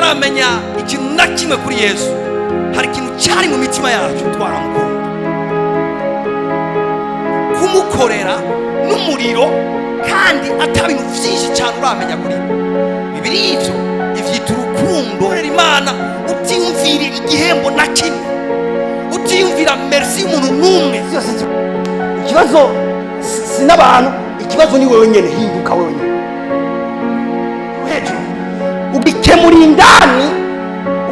Tutaramenya ikintu na kimwe kuri Yesu, hari ikintu cyari mu mitima yacu, twaramukunda, kumukorera n'umuriro, kandi ata bintu byinshi cyane uramenya kuri we. Bibiri ivyo ivyita urukundo. Korera Imana utiyumvira igihembo na kimwe, utiyumvira merci y'umuntu n'umwe. Byose ikibazo si n'abantu, ikibazo ni wewe nyene. Hinduka wewe nyene hejuru, ugikemura indani.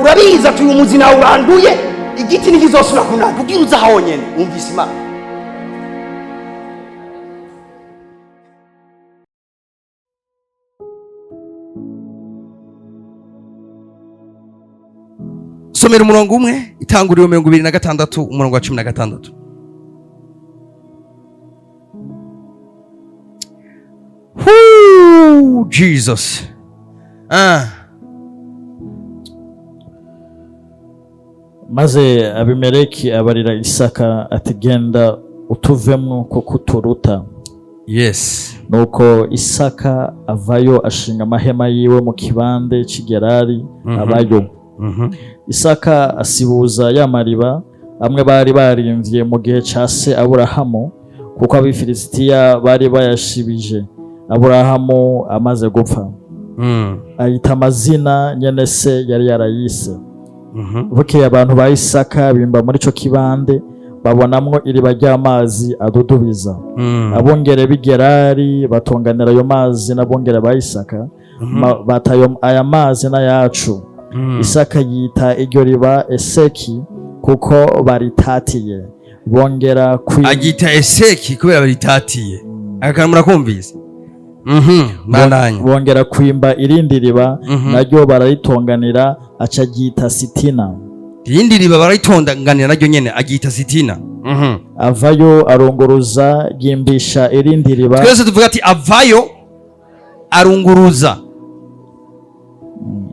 Urabizi ati uyu muzi nawe uranduye, igiti ntikizosubira kunanda. Ubwira uza honyene wumvise Imana. Somera umurongo umwe, Itanguriro 26, umurongo wa 16. Whoo, Jesus, ah. Maze Abimeleki abarira Isaka ati: "Genda utuvemwo kuko uturuta." Nuko Isaka avayo, ashinga amahema yiwe mu kibande c'i Gerari, abayo. Isaka asibuza ya mariba amwe bari barimvye mu gihe ca se Aburahamu, kuko Abifilisitiya bari bayashibije Aburahamu amaze gupfa. Ayita amazina nyene se yari yarayise. Bukeye abantu ba Isaka bimba muri ico kibande, babonamwo iriba ry'amazi adudubiza. Abungere b'i Gerari batonganira ayo mazi n'abungere ba Isaka. Bata aya mazi n'ayacu. Isaka yita iryo riba Eseki, kuko baritatiye. Bongera Agita Eseki kubera baritatiye. Aka kantu murakumvise? Bandanya. Bongera kwimba irindi riba, naryo bararitonganira, aca aryita Sitina. Irindi riba bararitonganira, naryo nyene agita Sitina. Avayo arunguruza, yimbisha irindi riba. Twese tuvuga ati: avayo arunguruza.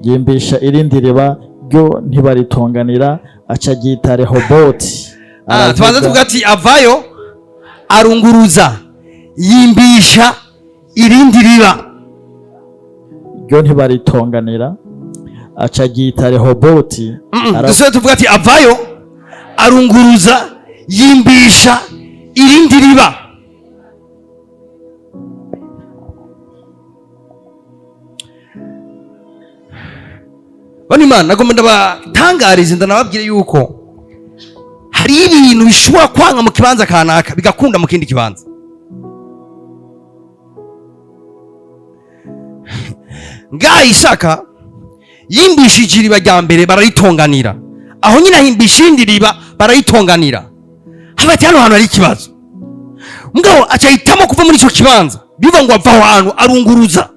Yimbisha irindi riba, ryo ntibaritonganira, aca aryita Rehoboti. Ah, tubanza tuvuga ati: avayo arunguruza, yimbisha irindi riba. Ryo ntibaritonganira, aca aryita Rehoboti. Dusubire tuvuga ati: avayo arunguruza, yimbisha irindi riba. Bano Imana nagomba ndabatangarize, ndanababwire yuko hari ibintu bishobora kwanga mu kibanza kanaka, bigakunda mu kindi kibanza. Ngaha Isaka yimbishije iriba rya mbere, bararitonganira. Aho nyine ahimbisha irindi riba, bararitonganira. Hagati hano hantu hari ikibazo, mugabo aca ahitamo kuva muri icyo kibanza. Bivuga ngo ava aho hantu arunguruza,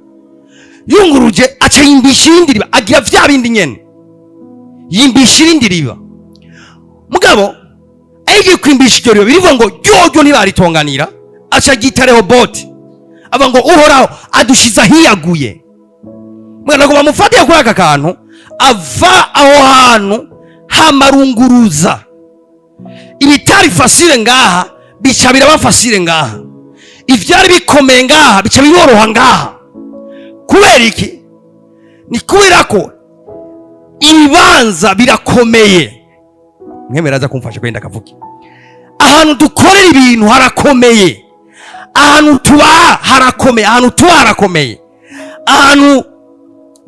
yunguruje aca yimbisha irindi riba, agira vya bindi nyene, yimbisha irindi riba. Mugabo agiye kwimbisha iryo riba, birivuga ngo ryoryo ntibaritonganira, aca aryita Rehoboti, ava ngo Uhoraho adushiza ahiyaguye. Mwana ngo bamufatiye kuri aka kantu, ava aho hantu hamarunguruza. Ibitari facile ngaha bica biraba facile ngaha, ivyari bikomeye ngaha bica biboroha ngaha. Kubera iki? Ni kubera ko ibibanza birakomeye. Mwemera aza kumfasha kwenda akavuge: ahantu dukorera ibintu harakomeye, ahantu tuba harakomeye, ahantu tuba harakomeye, ahantu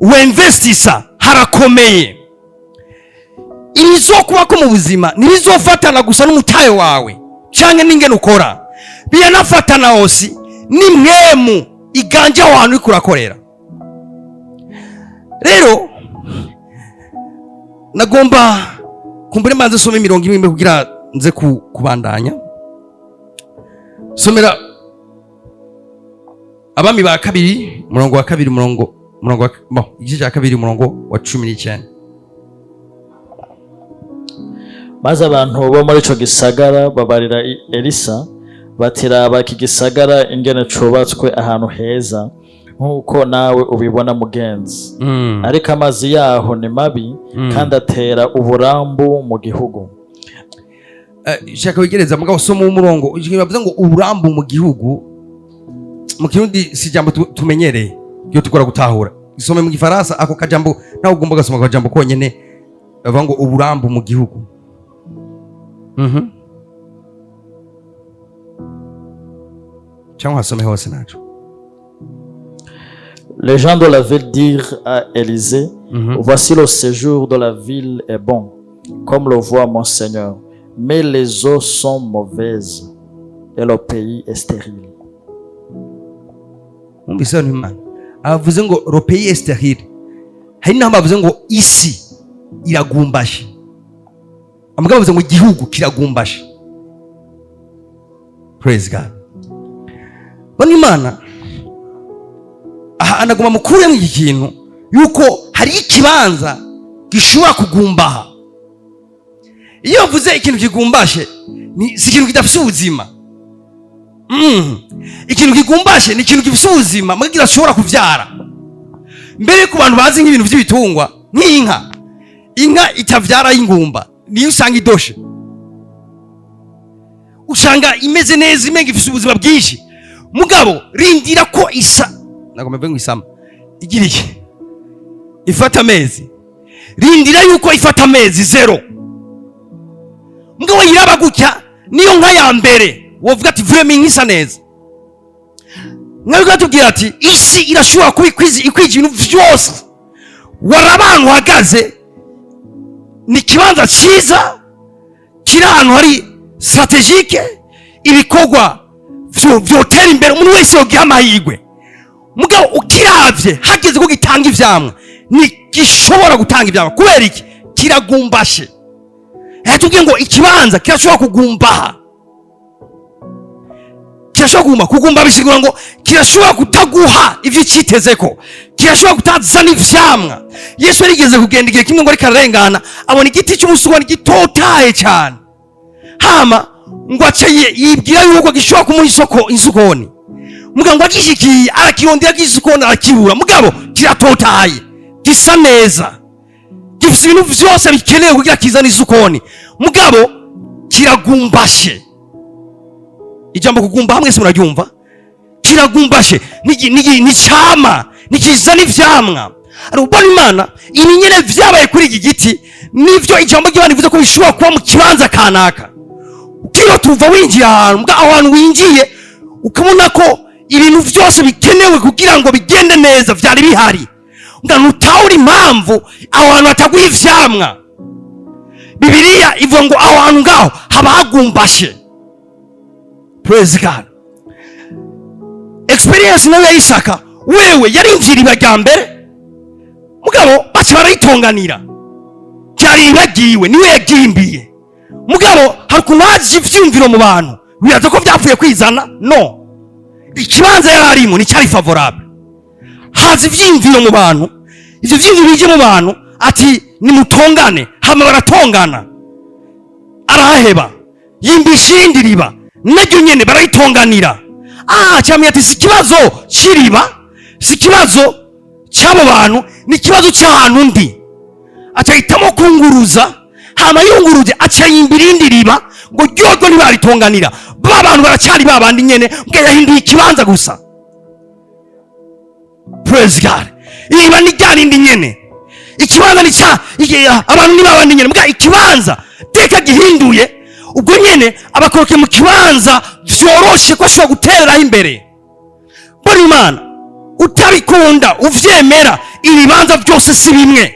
wemvestisa harakomeye. Ibizokuba ko mu buzima ntibizofatana gusa n'umutahe wawe canke n'ingene ukora, biranafatana hose n'impwemu iganje aho hantu uriko urakorera. Rero nagomba kumbure mbanze soma imirongo imwe imwe kugira nze kubandanya. Somera Abami ba Kabiri, umurongo wa kabiri, umurongo wa, bon, igice cya kabiri, umurongo wa 19. Maze abantu bo muri ico gisagara babarira Elisa bati: "Raba iki gisagara ingene cubatswe ahantu heza, nk'uko nawe ubibona mugenzi, ariko amazi yaho ni mabi kandi atera uburambu mu gihugu." Shaka wegereza, mugabo soma umurongo. Bavuze ngo uburambu mu gihugu, mu Kirundi si ijambo tumenyereye iyo tugora gutahura. Isome mu Gifaransa ako kajambo, nawe ugomba gasoma akajambo konyene, bavuga ngo uburambu mu gihugu. Cyangwa hasome hose naco. Les gens de la ville dirent à Élisée, Voici, le séjour de la ville est bon, comme le voit mon Seigneur, mais les eaux sont mauvaises et le pays est stérile. Wumvise hano Imana abavuze ngo le pays est stérile. Hari n'aho bavuze ngo isi iragumbashe. Amagambo bavuze ngo igihugu kiragumbashe. Praise God. Bano Imana aha anaguma mukuremo iki kintu yuko hari ikibanza gishobora kugumbaha. Iyo bavuze ikintu kigumbashe, ni si ikintu kidafite ubuzima. Ikintu kigumbashe ni ikintu gifite ubuzima muga kidashobora kuvyara. Mbere, ku bantu bazi nk'ibintu by'ibitungwa, nk'inka, inka itavyara y'ingumba niyo usanga idoshe, usanga imeze neza, imenga ifite ubuzima bwinshi. Mugabo rindira ko isa, ntabwo mvuge ngo isama, igira iki, ifata amezi, rindira yuko ifata amezi zero. Mugabo yiraba gutya, niyo nka ya mbere wovuga ati vraiment inka isa neza. Mwebwe tubwira ati isi irashobora kuba ikwije ibintu byose, waraba ahantu uhagaze ni ikibanza cyiza kiri ahantu hari stratégique, ibikorwa vyotera imbere, umuntu wese yogiha amahirwe. Mugabo ukiravye, hageze ko gitanga ivyamwa, ntigishobora gutanga ivyamwa. Kubera iki? Kiragumbashe. Tubwiye ngo ikibanza kirashobora kugumbaha, kirashobora kugumba. Kugumba bisigura ngo kirashobora kutaguha ivyo icitezeko, kirashobora kutazana ivyamwa. Yesu yarigeze kugenda igihe kimwe ngo ariko ararengana, abona igiti cy'umusugwani gitotaye cyane, hama ngo ace yibwira yuko gishobora kumuha isoko isukoni. Mugabo ngo agishikiye, arakirondera gisukoni, arakibura. Mugabo kiratotaye, gisa neza, gifite ibintu vyose bikenewe kugira kizane isukoni, mugabo kiragumbashe. Ijambo kugumba hamwe se muraryumva? Kiragumbashe, ni cama nikizana ivyamwa. Ariko ubona Imana, ibi nyene vyabaye kuri iki giti, nivyo ijambo ry'Imana rivuze ko bishobora kuba mu kibanza kanaka. Ukiro tuva winjiye ahantu, mbwa aho hantu winjiye ukabona ko ibintu vyose bikenewe kugira ngo bigende neza vyari bihari, mbwa ntutahura impamvu aho hantu hataguha ivyamwa. Bibiliya ivuga ngo aho hantu ngaho haba hagumbashe. Praise God. Experience nayo ya Isaka, wewe yarinjiye iriba rya mbere, mugabo baca barayitonganira. Ryari iriba niwe yagimbiye, mugabo hari ukuntu haje ivyiyumviro mu bantu, bibaza ko vyapfuye kwizana. No ikibanza yari arimo nticyari favorable. Haza ivyiyumviro mu bantu, ivyo vyiyumviro bije mu bantu ati nimutongane, hama baratongana, araheba, yimbisha irindi riba, naryo nyene barayitonganira. Ah, cyamenya ati si ikibazo c'iriba, si ikibazo cy'abo bantu, ni ikibazo cy'ahantu ndi. Aca ahitamo kunguruza, hama yunguruje aca yimba irindi riba, ngo ryoryo ntibaritonganira. Ba bantu baracyari ba bandi nyene, mbwe yahinduye ikibanza gusa. Praise God. Iriba ni rya rindi nyene, ikibanza ni cya abantu ni babandi nyene, mbwa ikibanza teka gihinduye. Ubwo nyene abakorokeye mu kibanza vyoroshe ko ashobora gutereraho imbere. Mbona Imana, utabikunda uvyemera, ibibanza byose si bimwe.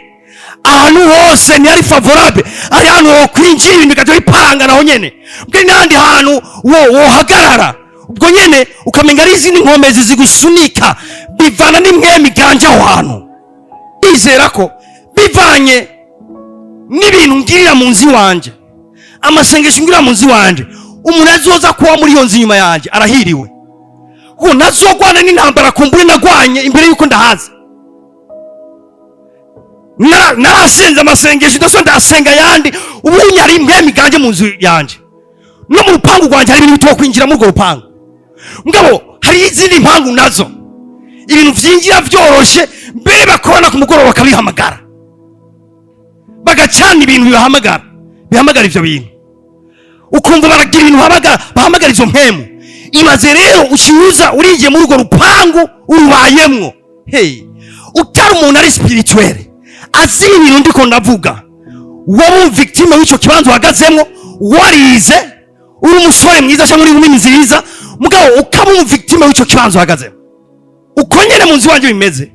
Ahantu hose ntihari favorable. Hari ahantu wokwinjira ibintu bikaja biparangana aho nyene, mbwe n'ahandi hantu wo wohagarara, ubwo nyene ukamenga ari izindi nkomezi zigusunika, bivana n'impwemu iganje aho hantu. Bizera ko bivanye n'ibintu ngirira mu nzu iwanje, amasengesho ngirira mu nzu iwanje, umuntu azoza kuba muri iyo nzu inyuma yanjye arahiriwe, kuko ntazogwana n'intambara kumbure nagwanye imbere y'uko ndahaza. Narasenze amasengesho ndasubira ndasenga ayandi. Ubu hari impwemu iganje mu nzu yanje no mu rupangu rwanjye, hari ibintu bitokwinjira muri urwo rupangu. Mugabo hari izindi mpangu nazo ibintu vyinjira vyoroshe, mbere bakorana ku mugoroba bakabihamagara, bagacana ibintu bibahamagara, bihamagara ivyo bintu, ukumva baragira ibintu bahamagara, bahamagara izo mpemu. Imaze rero uciuza urinjiye muri urwo rupangu, urubayemwo, hey, Utari umuntu ari spirituel azi ibintu ndiko ndavuga, wowe victime w'ico kibanza uhagazemwo, warize, uri umusore mwiza cyangwa uri inkumi nziza, mugabo ukaba umu victime w'ico kibanza uhagazemo. Uko nyene mu nzu iwanjye bimeze,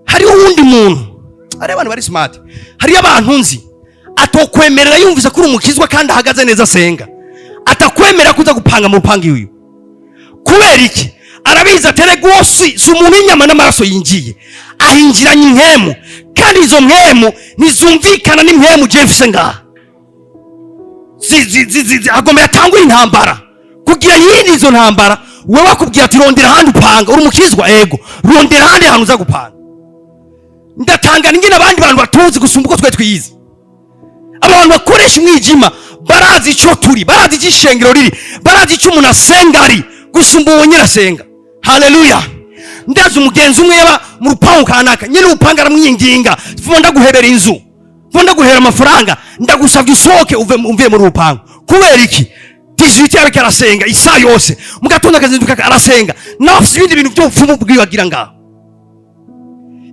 hariho uwundi muntu, hariho abantu bari smart, hariyo abantu nzi atokwemerera yumvise ko uri umukizwa kandi ahagaze neza asenga, atakwemerera kuza gupanga mu rupangu iwiwe. Kubera iki? Arabizi, aterega uwo si umuntu w'inyama n'amaraso yinjiye, ahinjiranye impwemu, kandi izo mpwemu ntizumvikana n'impwemu jewe mfise ngaha. Agomba yatangura intambara kugira yirinde izo ntambara. Wewe akubwira ati: "Rondera ahandi upanga, uri umukizwa, ego, rondera ahandi hantu uza gupanga." Ndatangana ingene abandi bantu batuzi gusumba uko twe twiyizi. Abantu bakoresha umwijima barazi icyo turi, barazi icyo ishengero riri, barazi icyo umuntu asenga ari gusumba uwo nyine asenga. Haleluya! Ndazi umugenzi umwe yaba mu rupangu kanaka, nyine urupangu aramwinginga: "Vuba ndaguhebera inzu, vuba ndaguhera amafaranga, ndagusabye usohoke uve umve muri rupangu." Kubera iki? 18 yariko arasenga isaha yose, mu gatondo akazinduka arasenga, nawe afise ibindi bintu by'ubupfumu bwibagira ngaho.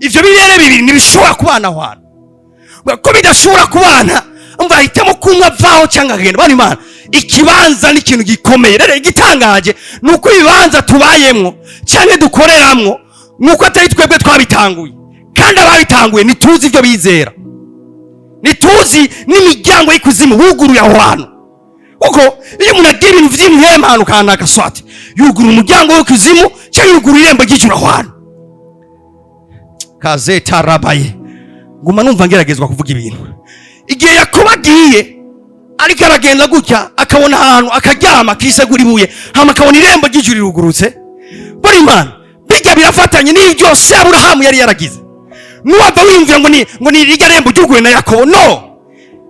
Ivyo birere bibiri ntibishobora kubana aho hantu. Ko bidashobora kubana, umva, ahitamo kumwe avaho cyangwa akagenda. Bana Imana, ikibanza ni ikintu gikomeye. Rero igitangaje ni uko ibibanza tubayemwo cyangwa dukoreramwo, ni uko atari twebwe twabitanguye, kandi ababitanguye ntituzi ibyo bizera, ntituzi n'imiryango y'ikuzimu buguruye aho hantu. Kuko iyo umuntu agira ibintu vy'impwemu ahantu kanaka, swati yugura umuryango w'ikuzimu cyangwa yugura irembo ry'ijuru aho hantu. Kazetarabaye, nguma numva ngeragezwa kuvuga ibintu. Igihe Yakobo agiye, ariko aragenda gutya, akabona ahantu akaryama, akisegura ibuye, hama akabona irembo ry'ijuru rirugurutse. Buri Imana bijya birafatanye n'ibyo se Aburahamu yari yaragize. Nuwava wiyumvira ngo ni rirya rembo ryuguruwe na Yakobo, no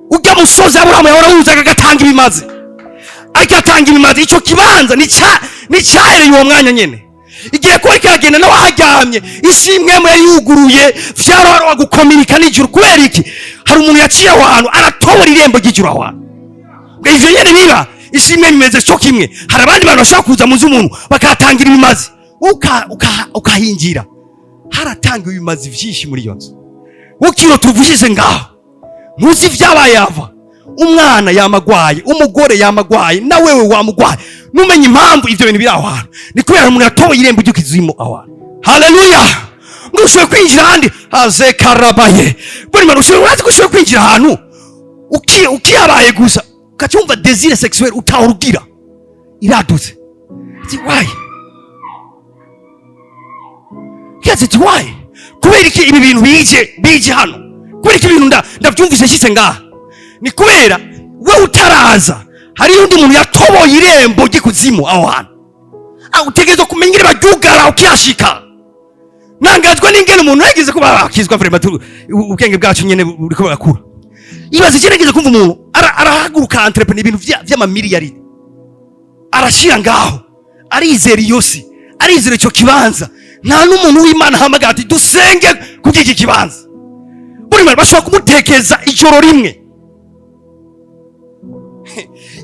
ujya musozi Aburahamu yahora wuzaga agatanga ibimazi, ariko atanga ibimazi. Icyo kibanza ni cyahereye uwo mwanya nyene. Igihe ko ariko aragenda nawe aharyamye, isi imwe yari yuguruye, vyaroroha gukominika n'ijuru. Kubera iki? Hari umuntu yaciye aho hantu, aratobora irembo ry'ijuru aho hantu. Ngo ivyo nyene biba, isi imwe bimeze co kimwe. Hari abandi bantu bashobora kuza mu nzu y'umuntu bakahatangira ibimazi, ukahinjira, haratangiwe ibimazi vyinshi muri iyo nzu. Ukiro tuvushize ngaho, ntuzi ibyabaye, ava umwana yamagwaye, umugore yamagwaye, na wewe wamugwaye, numenye impamvu ivyo bintu biri aho hantu. Ni kubera umuntu yatoboye irembo ry'ikuzimu aho hantu. Haleluya! Ngo ushobora kwinjira ahandi haze karabaye. Buri muntu ushobora, urazi ko ushobora kwinjira ahantu ukihabaye gusa, ukacyumva désir sexuel utahora ugira iradutse. Ati: "Why?" Kibazo ati: "Why?" Kubera iki ibi bintu bije hano? Kubera iki ibintu ndabyumvise nshyitse ngaha? Ni kubera we utaraza, hariyo undi muntu yatoboye irembo ry'ikuzimu aho hantu. Ah, utegerezwa kumenya ingene baryugara ukihashika. Nangazwa n'ingene umuntu yageze kuba akizwa vraiment, ubwenge bwacu nyene buriko burakura. Ibaze icyo nageze kumva, umuntu arahaguruka, entrepreneur, ibintu vy'amamiliyari arashira ngaho, arizera iyo si, arizera icyo kibanza. Nta n'umuntu w'Imana ahamagara ati: "Dusenge kubw'iki kibanza." Buri muntu bashobora kumutekeza ijoro rimwe,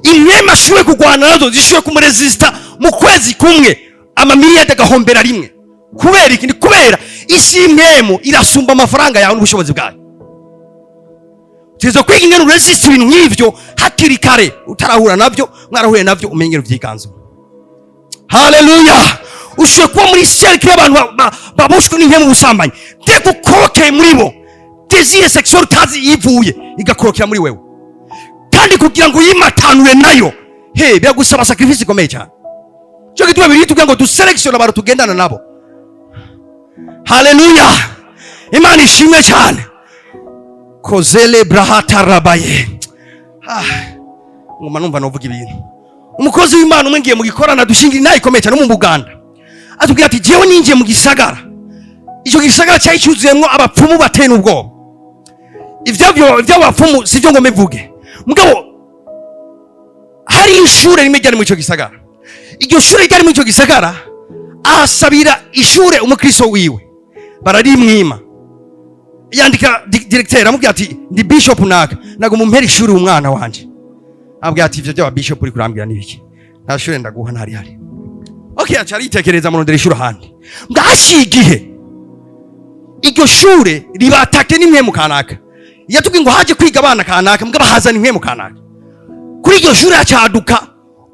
impwemu ashoboye kurwana nazo zishoboye kumuresista mu kwezi kumwe, amamiliyari agahombera rimwe. Kubera iki? Ni kubera isi y'impwemu irasumba amafaranga yawe n'ubushobozi bwayo. Tuzo kwiga ingene uresista ibintu nk'ivyo hakiri kare, utarahura nabyo. Mwarahuye nabyo, umenye ingene uvyiganzura. Haleluya! Ushoboye kuba muri cercle y'abantu baboshwe n'impwemu, ubusambanyi dès ukorokeye muri bo, désir sexuel utazi ivuye igakorokera muri wewe, kandi kugira ngo uyimatanure nayo, he, biragusaba sacrifice ikomeye cyane. Cyo gituma biri tubwira ngo dusélectionne abantu tugendana nabo. Haleluya! Imana ishimwe cyane. Kozele brahatarabaye. Ah, nguma numva novuga ibintu. Umukozi w'Imana umwe, ngiye mu gikorana dushingira inaha ikomeye cyane no mu Buganda, atubwira ati: "Jewe ninjiye mu gisagara, icyo gisagara cyari cyuzuyemwo abapfumu bateye n'ubwoba." Ivyo ivy'abapfumu sivyo ngo mbivuge, mugabo hari ishure rimwe ryari muri icyo gisagara. Iryo shure ryari muri icyo gisagara, ahasabira ishure umukristo wiwe, bararimwima. Yandika directeur, amubwira ati: "Ndi bishop naka, nago mumpera ishuri umwana wanje." Abwira ati: "Ivyo by'aba bishop uri kurambwira nibiki? Nta shure ndaguha, ntari hari." Okay, aca aritekereza, murondera ishuri ahandi. Ngahaciye igihe, Iryo shure ribatake n'impwemu kanaka. Yatubwiye ngo haje kwiga abana kanaka, mbwa bahazana impwemu kanaka. Kuri iryo shure hacaduka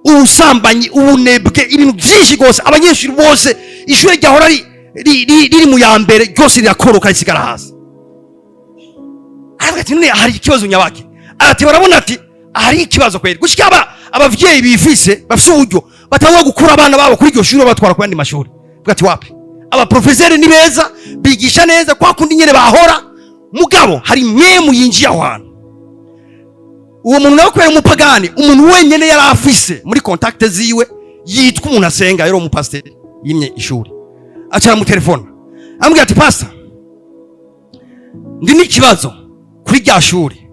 ubusambanyi, ubunebwe, ibintu byinshi rwose. Abanyeshuri bose, ishure ryahora riri mu ya mbere ryose rirakoroka, risigara hasi. Aravuga ati: "None hari ikibazo nyabaki?" Ati: "Barabona." Ati: "Hari ikibazo kweri." Gushika aba abavyeyi bifise, bafise uburyo, batangwa gukura abana babo kuri iryo shuri, batwara ku yandi mashuri. Avuga ati: "Wapi, abaprofeseri ni beza, bigisha neza kwa kundi nyene bahora, mugabo hari impwemu yinjiye aho hantu." Uwo muntu nawe, kubera umupagani, umuntu wenyene yari afise muri contact ziwe yitwa umuntu asenga, yari umupasiteri yimye ishuri. Aca aramutelefona, amubwira ati: "Pastor, ndi n'ikibazo kuri rya shuri."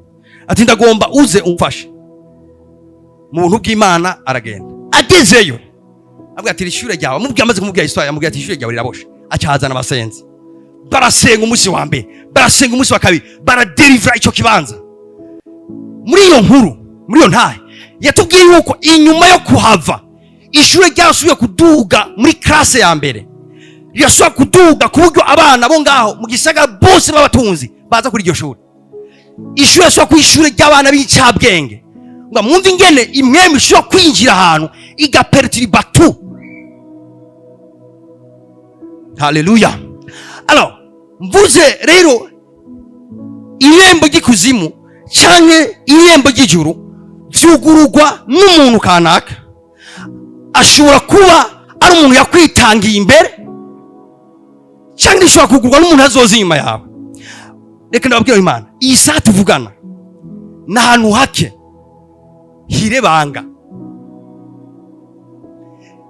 Ati: "Ndagomba uze umfashe." Mu buntu bw'Imana aragenda. Agezeyo amubwira ati: "Iri shure ryawe," amubwira, amaze kumubwira histoire, amubwira ati: "Ishure ryawe riraboshe." Aca hazana abasenzi, barasenga umunsi wa mbere, barasenga umunsi wa kabiri, baradelivra ico kibanza. Muri iyo nkuru, muri iyo ntahe, yatubwiye yuko inyuma yo kuhava ishure ryasubiye kuduga muri classe ya mbere, rirasubira kuduga ku buryo abana bo ngaho mu gisagara bose b'abatunzi baza kuri iryo shuri. Ishure rishobora kuba ishure ry'abana b'incabwenge. Ngo mwumve ingene impwemu ishobora kwinjira ahantu igaperturba tout. Haleluya! Alors, mvuze rero irembo ry'ikuzimu canke irembo ry'ijuru vyugururwa n'umuntu kanaka. Ashobora kuba ari umuntu yakwitangiye imbere, cyangwa ishobora kugurwa n'umuntu azoza inyuma yawe. Reka ndababwira, Imana iyi saha tuvugana ni ahantu hake hirebanga.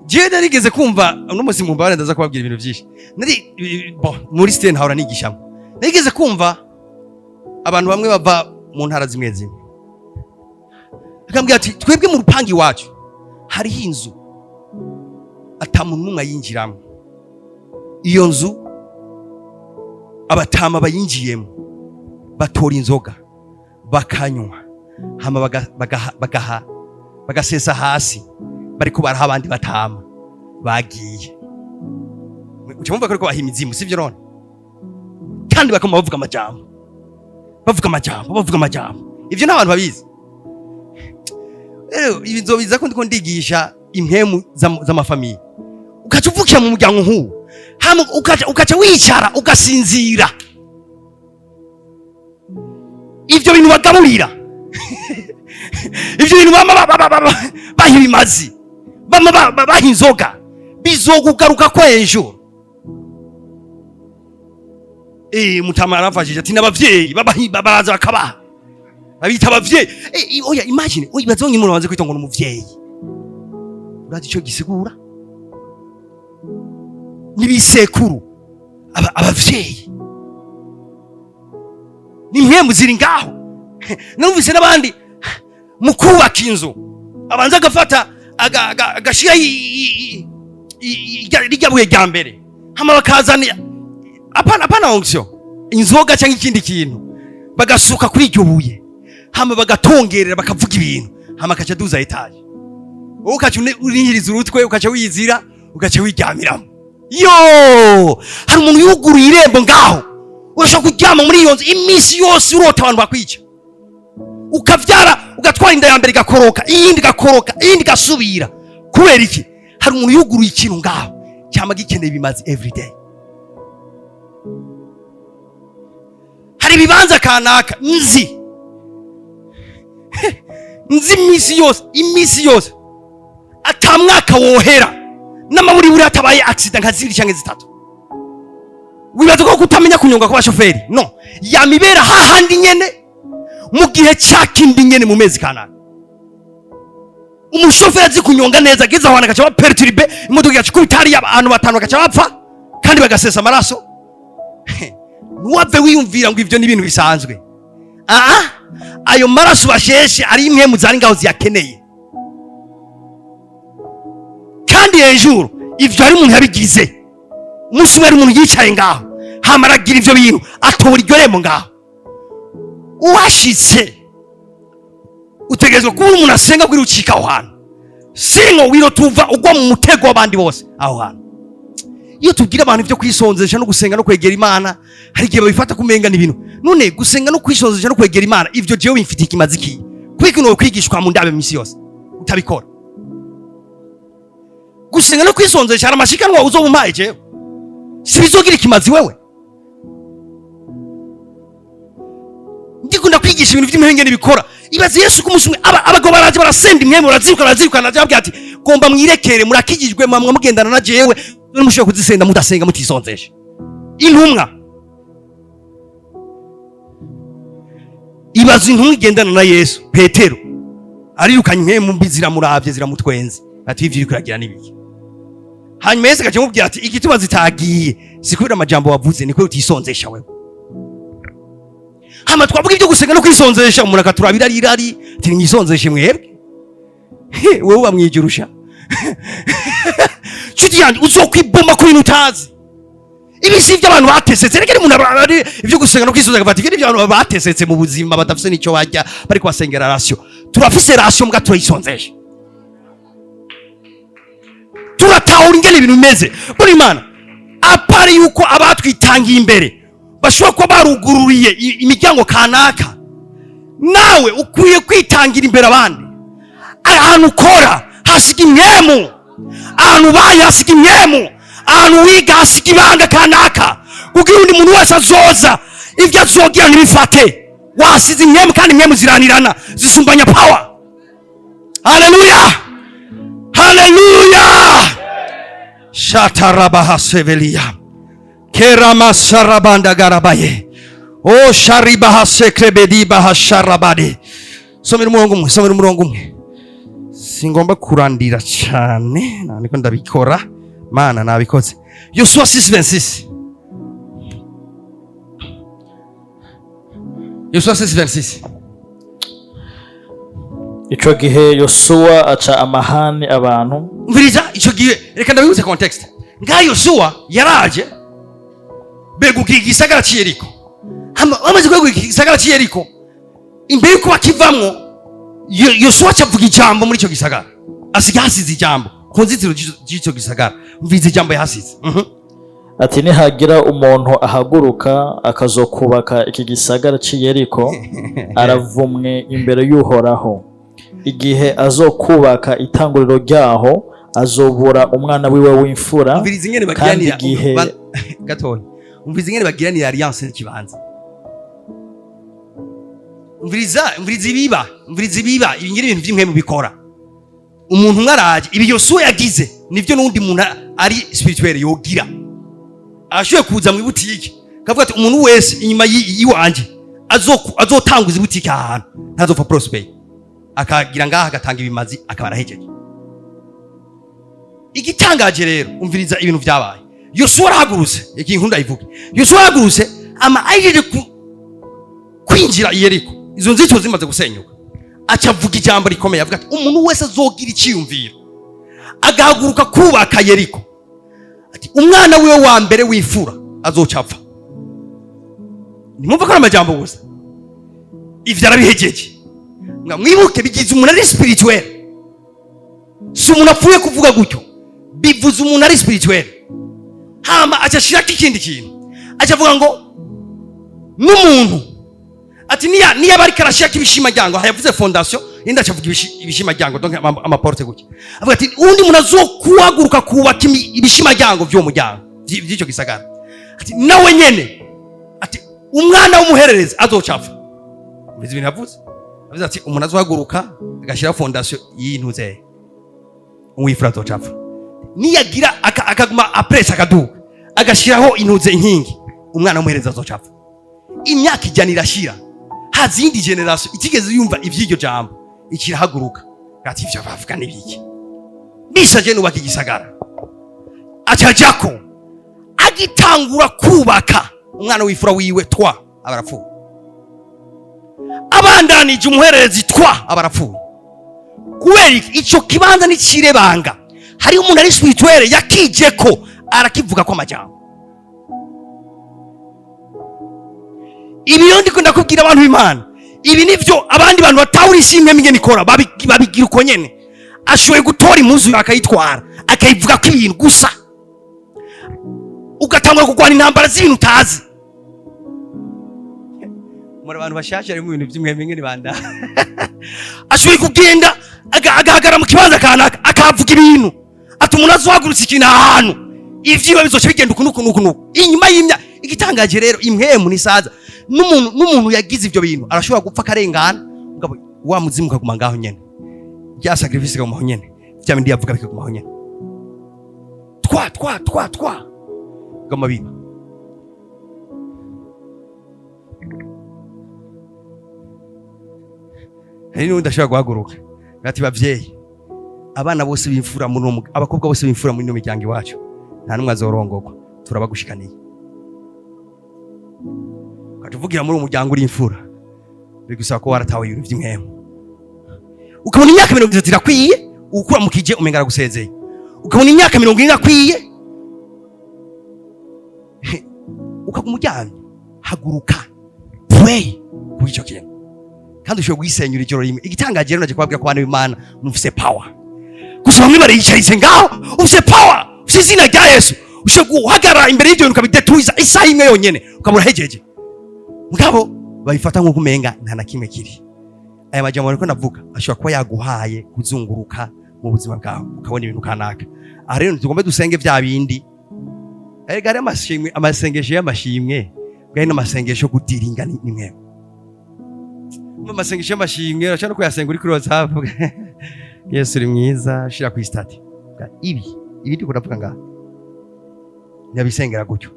Jewe narigeze kumva uno munsi, mu mbabare, ndaza kubabwira ibintu byinshi. Nari, bon, muri site ntahora nigishamo, narigeze kumva abantu bamwe bava mu ntara zimwe zimwe, akambwira ati: "Twebwe mu rupangu iwacu hariho inzu ata muntu n'umwe ayinjiramo. Iyo nzu abatama bayinjiyemo batora inzoga bakanywa, hama bagasesa hasi, bariko baraha abandi batama bagiye." Uca mumva ko ariko baha imizimu, sivyo none? Kandi bakama bavuga amajambo, bavuga amajambo, bavuga amajambo. Ivyo nta bantu babizi. Rero ibi nzobiza ko ndiko ndigisha impemu z'amafamiye. Ukaca uvukira mu muryango nk'uwo, hama ukaca wicara ugasinzira, ivyo bintu bagaburira, ivyo bintu bama baha ibimazi, bama baha inzoga, bizokugaruka ko ejo. Mutama aramfashije ati n'abavyeyi baraza bakabaha, babita abavyeyi. Oya, imagine, oya, bazonye umuntu banze kwita ngo ni umuvyeyi. Urazi ico gisigura? Nibisekuru, abavyeyi ni impwemu ziri ngaho. Numvise n'abandi mu kubaka inzu abanza agafata agashira rirya buye rya mbere, hama bakazana, apana, apana onction, inzoga cyangwa ikindi kintu, bagasuka kuri iryo buye, hama bagatongerera, bakavuga ibintu, hama akaca aduza étage. Wowe ukaca unihiriza urutwe, ukaca wizira, ugaca wiryamiramo. Yo, hari umuntu yuguruye irembo ngaho. Urashobora kuryama muri iyo nzu iminsi yose urota abantu bakwica, ukavyara, ugatwara inda ya mbere igakoroka, iyindi igakoroka, iyindi igasubira. Kubera iki? Hari umuntu yuguruye ikintu ngaho cyama gikeneye ibimazi everyday. Hari ibibanza kanaka nzi iminsi yose, iminsi yose, ata mwaka wohera n'amaburiburi hatabaye accident nka zibiri canke zitatu. Wibaza ko kutamenya kunyonga kw'abashoferi no yamibera hahandi nyene, mu gihe ca kindi nyene, mu mezi kanaka. Umushoferi azi kunyonga neza, ageze aho hantu agaca ba perturbe, imodoka igaca ikubita hariya, abantu batanu bagaca bapfa kandi bagasesa amaraso. Ntiwave wiyumvira ngo ivyo ni ibintu bisanzwe. Aa, ayo maraso basheshe ari imwe mu zari ngaho ziyakeneye. Kandi hejuru ivyo hari umuntu yabigize. Umunsi umwe hari umuntu yicaye ngaho, hama aragira ivyo bintu, atora iryo rembo ngaho. Uhashitse utegerezwa kuba umuntu asenga kugira ucika aho hantu, sinko wiro tuva ugwa mu mutego w'abandi bose aho hantu. Iyo tubwira abantu ibyo kwisonzesha no gusenga no kwegera Imana, hari igihe babifata kumenga ni ibintu. None gusenga no kwisonzesha no kwegera Imana, ivyo jewe bimfitiye ikimazi iki? Kwiki no kwigishwa mu ndabe misi yose utabikora? Gusenga no kwisonzesha hari amashikanwa uzoba umpaye, jewe sibizogira ikimazi. Wewe ndikunda kwigisha ibintu by'imihengeri bikora. Ibaze Yesu ku munsi umwe abagabo baraje barasenda impwemu, baraziruka, barazirukana. Arababwira ati: "Gomba mwirekere, murakijijwe, mwamwe mugendana na jewe, none mushobora kuzisenda mudasenga, mutisonzesha?" Intumwa, ibaze intumwa igendana na Yesu, Petero, arirukanye impwemu mbi, ziramuravye, ziramutwenze, ati: "Ivyo uriko uragira n'ibiki?" Hanyuma Yesu agaca amubwira ati: "Igituma zitagiye si kubera amajambo wavuze, ni kubera utisonzesha wewe." Hama twavuga ibyo gusenga no kwisonzesha, umuntu akaturabira irari, ati: "Mwisonzeshe mwebwe." Wewe uba mwijurusha. Nshuti yanjye, uzokwibomba ku bintu utazi. Ibi si ibyo abantu batesetse. Reka umuntu ari ibyo gusenga no kwisonzesha, agafata ibyo abantu batesetse mu buzima, badafise n'icyo barya, bari kubasengera ration. Turafise ration, mbwa turayisonzesha, turatahura ingene ibintu bimeze. Buri Imana apari yuko abatwitangiye imbere bashobora kuba barugururiye imiryango kanaka, nawe ukwiye kwitangira imbere abandi. Ahantu ukora hasiga impwemu, ahantu ubaye hasiga impwemu, ahantu wiga hasiga ibanga kanaka, kugira undi muntu wese azoza, ibyo azogira ntibifate. Wasize impwemu, kandi impwemu ziranirana, zisumbanya power. Haleluya, haleluya! Shatarabahasevelia keramasarabandagarabaye o sharibahasekrebedibahasharabade. Somera umurongo umwe, somera umurongo umwe, singomba kurandira cyane. Niko ndabikora, Mana nabikoze. Yosuwa 6:26, Yosuwa 6:26. Ico gihe Yosuwa aca amahani abantu. Umviriza, icyo gihe, reka ndabibutse context. Ngaha Yosuwa yaraje beguka igisagara cy'i Yeriko. Bamaze kweguka igisagara cy'i Yeriko, imbere yuko bakivamwo, Yosuwa aca avuga ijambo muri icyo gisagara, asiga hasize ijambo ku nzitiro z'icyo gisagara. Umviriza ijambo yahasize. Ati: "Nihagira umuntu ahaguruka akazokubaka iki gisagara c'i Yeriko, aravumwe imbere y'Uhoraho. Igihe azokubaka itanguriro ryaho, azobura umwana wiwe w'imfura." Umviriza ingene Kandi bagiranira igihe gatoya. Umviriza ingene bagiranira alliance n'ikibanza. Umviriza, umviriza ibiba, umviriza ibiba. Ibi ngiri ibintu by'imwe mu bikora. Umuntu umwe araje, ibi Yosuwa yagize nivyo n'undi muntu ari spirituel yogira. Ashoboye kuza mu ibutike kavuga ati: "Umuntu wese inyuma yiwanje azotanguza ibutike aha hantu ntazopfa prosper." Akagira ngaha, agatanga ibimazi, akaba arahejeje. Igitangaje rero, umviriza ibintu byabaye. Yosuwa arahagurutse, iki nkunda ivuge. Yosuwa arahagurutse, ama ahejeje kwinjira i Yeriko, izo nzitiro zimaze gusenyuka, aca avuga ijambo rikomeye, avuga ati: "Umuntu wese azogira icyiyumviro agahaguruka kubaka Yeriko," ati, "umwana wiwe wa mbere w'imfura azoca apfa." Ntimwumva ko ari amajambo gusa? Ivyo arabihejeje. Nga mwibuke, bigize umuntu ari spirituel, si umuntu apfuye kuvuga gutyo, bivuze umuntu ari spirituel. Hama aca ashirako ikindi kintu, aca avuga ngo n'umuntu, ati niya bariko arashirako ibishimajyango. Aha yavuze fondation, indi aca avuga ibishimajyango, donc amaporte gutya. Avuga ati: "Uwundi muntu azokuhaguruka kubaka ibishimajyango vy'uwo muryango, vy'ico gisagara," ati, "nawe nyene," ati, "umwana w'umuhererezi azoca apfa." Ubizi ibintu yavuze? Avuze ati: "Umuntu azohaguruka agashyiraho fondation y'intuze, uwifura azoca apfa. Niyagira akaguma apresa, akaduga, agashyiraho intuze, inkingi, umwana w'umuhererezi azoca apfa." Imyaka 100 irashira, haza iyindi generation itigeze yumva ivy'iryo jambo, ikirahaguruka, ati: "Ivyo bavuga n'ibiki? Bishaje nubaka igisagara." Acajako, agitangura kubaka, umwana w'ifura wiwe twa aba arapfuye. Abandanije, umuhererezi twa aba arapfuye. Kubera iki? Ico kibanza nicirebanga. Hariho umuntu ari spirituel yakijeko, arakivuga ko amajambo. Ibi rero ndiko ndakubwira, abantu b'Imana, ibi nivyo abandi bantu batahura isi imwe ingene ikora, babigira uko nyene. Ashoboye gutora impuzu akayitwara, akayivuga ko ibintu gusa. Ugatangura kurwana intambara z'ibintu utazi. Muri abantu bashasha harimo ibintu by'imwembe ngene banda ashoboye kugenda agahagarara mu kibanza kanaka, akavuga ibintu ati umuntu azohagurutsa ikintu ahantu, ivyiwe bizoca bigenda uku nuku nuku nuku. Inyuma y'imya igitangaje rero, impwemu nisaza n'umuntu yagize ivyo bintu arashobora gupfa akarengana, mugabo wa muzimu ukaguma ngaho nyene, rya sacrifice ikaguma aho nyene, vya bindi yavuga bikaguma aho nyene, twa twa twa twa biguma biba. Hari n'undi ashobora guhaguruka ati: "Bavyeyi, abana bose b'imfura muri uno abakobwa bose b'imfura muri ino miryango iwacu, nta n'umwe azorongorwa, turabagushikaniye." Ukaca uvugira muri uwo muryango uri imfura, bigusaba ko waratawe ibintu vy'impwemu. Ukabona imyaka 30 irakwiye, ukuramukije umenga aragusezeye. Ukabona imyaka 40 irakwiye, ukaguma uryamye. Haguruka, pray kuri ico kintu, kandi ushobora kugisenyura ijoro rimwe. Igitangaje rero, naje kubabwira ko abana b'Imana mufise power. Gusa bamwe bariyicaritse ngaho. Ufise power, ufise izina rya Yesu, ushobora guhagarara imbere y'ibyo bintu ukabidetruiza isaha imwe yonyene, ukabura hejeje. Mugabo babifata nk'uko umenga nta na kimwe kiri. Aya majambo ariko ndavuga ashobora kuba yaguhaye kuzunguruka mu buzima bwawe, ukabona ibintu kanaka. Aha rero tugombe dusenge vya bindi. Erega hariho amashimwe, amasengesho y'amashimwe bwari n'amasengesho yo kudiringa ni mwewe. Mu masengesho y'amashimwe urashobora no kuyasenga uri kuri WhatsApp: "Yesu uri mwiza", shira kuri statut. Ibi ibi ndiko ndavuga ngaha ntiyabisengera gutyo.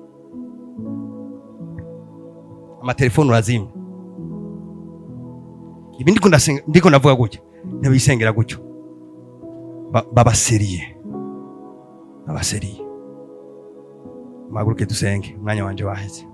Amatelefone urazimya. Ibi ndiko ndasenga, ndiko ndavuga gutya, ntiyabisengera gutyo. Baba sérieux, baba sérieux. Muhaguruke dusenge, umwanya wanje waheze.